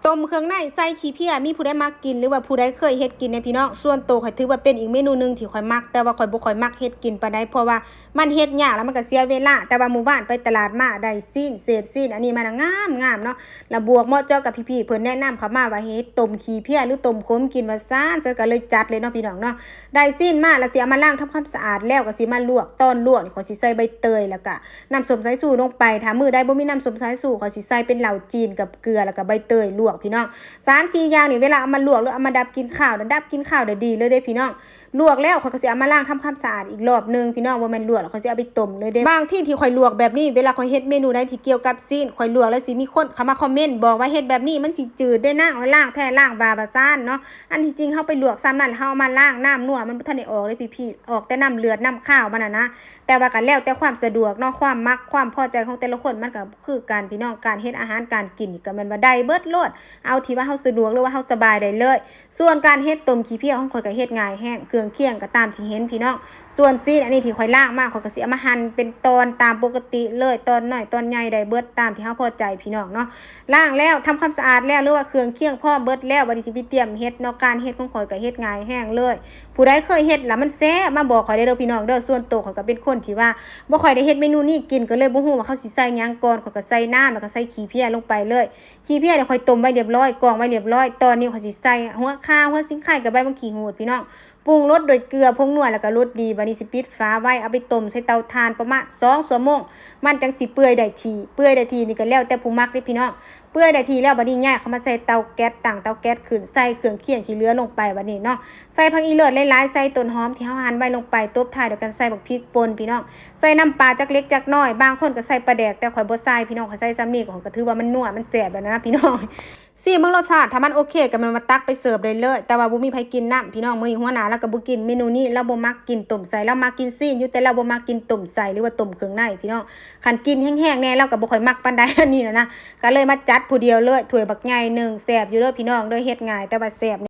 ຕົ້ມເຄື່ອງໃນໃສ່ຂີ້ເພຍ ມີຜູ້ໃດມັກກິນ ຫຼືວ່າຜູ້ໃດເຄີຍເຮັດກິນແດ່ພີ່ນ້ອງ? ສ່ວນໂຕຂ້ອຍຖືວ່າເປັນອີກເມນູໜຶ່ງທີ່ຂ້ອຍມັກ ແຕ່ວ່າຂ້ອຍບໍ່ຄ່ອຍມັກເຮັດກິນປານໃດ ເພາະວ່າມັນເຮັດຍາກ ແລ້ວມັນກໍເສຍເວລາ. ແຕ່ວ່າມື້ວານໄປຕະຫຼາດມາ ໄດ້ຊີ້ນ ເສດຊີ້ນ ອັນນີ້ມານະ ງາມໆເນາະ ລະບວກເໝາະເຈາະກັບພີ່ໆເພິ່ນແນະນຳເຂົ້າມາວ່າເຮັດຕົ້ມຂີ້ເພຍ ຫຼືຕົ້ມຂົມກິນວ່າຊັ້ນ ຊັ້ນກໍເລີຍຈັດເລີຍເນາະພີ່ນ້ອງເນາະ. ໄດ້ຊີ້ນມາແລ້ວ ຊິເອົາມາລ້າງທຳຄວາມສະອາດ ແລ້ວກໍຊິມາລວກ. ຕອນລວກນີ້ ຂ້ອຍຊິໃສ່ໃບເຕີຍ ແລ້ວກະ ນ້ຳສົ້ມສາຍຊູລົງໄປ. ຖ້າມື້ໃດບໍ່ມີນ້ຳສົ້ມສາຍຊູ ຂ້ອຍຊິໃສ່ເປັນເຫຼົ້າຈີນກັບເກືອ ແລ້ວກະໃບເຕີຍລວກພີ່ນ້ອງ. ສາມສີ່ຢ່າງນີ້ ເວລາເອົາມາລວກ ຫຼືເອົາມາດັບກິ່ນຄາວນະ ດັບກິ່ນຄາວໄດ້ດີເລີຍເດ້ພີ່ນ້ອງ. ລວກແລ້ວ ຂ້ອຍກໍຊິເອົາມາລ້າງທຳຄວາມສະອາດອີກລອບໜຶ່ງພີ່ນ້ອງ ບໍ່ແມ່ນລວກແລ້ວຂ້ອຍຊິເອົາໄປຕົ້ມເລີຍເດ້. ບາງທີທີ່ຂ້ອຍລວກແບບນີ້ ເວລາຂ້ອຍເຮັດເມນູໃດທີ່ກ່ຽວກັບຊີ້ນ ຂ້ອຍລວກແລ້ວຊິມີຄົນເຂົ້າມາຄອມເມັນບອກວ່າ ເຮັດແບບນີ້ມັນຊິຈືດເດ້ນາງ ລ້າງແທ້ລ້າງວ່າ ວ່າຊັ້ນເນາະ. ອັນທີ່ຈິງເຮົາໄປລວກສ່ຳນັ້ນ ເຮົາເອົາມາລ້າງ ນ້ຳນົວມັນບໍ່ທັນໄດ້ອອກເລີຍພີ່ໆ ອອກແຕ່ນ້ຳເລືອດນ້ຳຄາວມັນນະນະ. ແຕ່ວ່າກໍແລ້ວແຕ່ຄວາມສະດວກເນາະ ຄວາມມັກຄວາມພໍໃຈຂອງແຕ່ລະຄົນ ມັນກໍຄືກັນພີ່ນ້ອງ. ການເຮັດອາຫານການກິນນີ້ກໍແມ່ນວ່າໄດ້ເບິດໂລດ ເອົາທີ່ວ່າເຮົາສະດວກ ຫຼືວ່າເຮົາສະບາຍໄດ້ເລີຍ. ສ່ວນການເຮັດຕົ້ມຂີ້ເພຍຂອງຂ້ອຍກໍເຮັດງ່າຍແຮງ ເຄື່ອງຄຽງກໍຕາມທີ່ເຫັນພີ່ນ້ອງ. ສ່ວນຊີ້ນອັນນີ້ທີ່ຂ້ອຍລ້າງມາ ຂ້ອຍກໍຊິເອົາມາຫັ່ນເປັນຕອນຕາມປົກກະຕິເລີຍ ຕອນນ້ອຍຕອນໃຫຍ່ໄດ້ເບິດຕາມທີ່ເຮົາພໍໃຈພີ່ນ້ອງເນາະ. ລ້າງແລ້ວ ທຳຄວາມສະອາດແລ້ວ ຫຼືວ່າເຄື່ອງຄຽງພ້ອມເບິດແລ້ວ ບັດນີ້ຊິໄປຕຽມເຮັດເນາະ. ການເຮັດຂອງຂ້ອຍກໍເຮັດງ່າຍແຮງເລີຍ. ຜູ້ໃດເຄີຍເຮັດແລ້ວມັນແຊບ ມາບອກຂ້ອຍໄດ້ເດີພີ່ນ້ອງເດີ. ສ່ວນໂຕຂ້ອຍກໍເປັນຄົນທີ່ວ່າບໍ່ຄ່ອຍໄດ້ເຮັດເມນູນີ້ກິນ ກໍເລີຍບໍ່ຮູ້ວ່າເຮົາຊິໃສ່ຫຍັງກ່ອນ. ຂ້ອຍກໍໃສ່ນ້ຳ ແລ້ວກໍໃສ່ຂີ້ເພຍລົງໄປເລີຍ. ຂີ້ເພຍນີ້ຂ້ອຍຕົ້ມໄວ້ລຽບຮ້ອຍ ກອງໄວ້ລຽບຮ້ອຍ. ຕອນນີ້ຂ້ອຍຊິໃສ່ຫົວຂ່າ ຫົວສີໄຄ ກັບໃບໝາກຂີ້ຫູດພີ່ນ້ອງ. ປຸງລົດດ້ວຍເກືອ ຜົງນົວ ແລ້ວກໍລົດດີ. ບັດນີ້ຊິປິດຝາໄວ້ ເອົາໄປຕົ້ມໃສ່ເຕົາຖ່ານປະມານສອງຊົ່ວໂມງ ມັນຈັ່ງຊິເປື່ອຍໄດ້ທີ່. ເປື່ອຍໄດ້ທີ່ນີ້ກໍແລ້ວແຕ່ຜູ້ມັກເດ້ພີ່ນ້ອງ. ເປື່ອຍໄດ້ທີ່ແລ້ວ ບັດນີ້ຍ້າຍເຂົ້າມາໃສ່ເຕົາແກັສ ຕັ້ງເຕົາແກັສຂຶ້ນ ໃສ່ເຄື່ອງຄຽງທີ່ເຫຼືອລົງໄປ. ບັດນີ້ເນາະ ໃສ່ຜັກອີເລີດຫຼາຍໆ ໃສ່ຕົ້ນຫອມທີ່ເຮົາຫັ່ນໄວ້ລົງໄປ ຕົບທ້າຍດ້ວຍການໃສ່ບັກພິກປົ່ນພີ່ນ້ອງ. ໃສ່ນ້ຳປາຈັກເລັກຈັກນ້ອຍ ບາງຄົນກໍໃສ່ປາແດກ ແຕ່ຂ້ອຍບໍ່ໃສ່ພີ່ນ້ອງ. ຂ້ອຍໃສ່ສ່ຳນີ້ ຂ້ອຍກໍຖືວ່າມັນນົວ ມັນແຊບແລ້ວນະພີ່ນ້ອງ. ຊີມເບິ່ງລົດຊາດ ຖ້າມັນໂອເຄກໍແມ່ນວ່າຕັກໄປເສີບໄດ້ເລີຍ. ແຕ່ວ່າບໍ່ມີໃຜກິນນຳພີ່ນ້ອງ. ມື້ນີ້ຫົວໜ້າລາວກໍບໍ່ກິນເມນູນີ້ ລາວບໍ່ມັກກິນຕົ້ມໄສ້ ລາວມັກກິນຊີ້ນຢູ່ ແຕ່ລາວບໍ່ມັກກິນຕົ້ມໄສ້ ຫຼືວ່າຕົ້ມເຄື່ອງໃນພີ່ນ້ອງ. ຄັນກິນແຮງໆແດ່ ລາວກໍບໍ່ຄ່ອຍມັກປານໃດ ອັນນີ້ນະນະ. ກໍເລີຍມາຈັດຜູ້ດຽວເລີຍ ຖ້ວຍບັກໃຫຍ່ໜຶ່ງ. ແຊບຢູ່ເດີພີ່ນ້ອງເດີ ເຮັດງ່າຍແຕ່ວ່າແຊບ.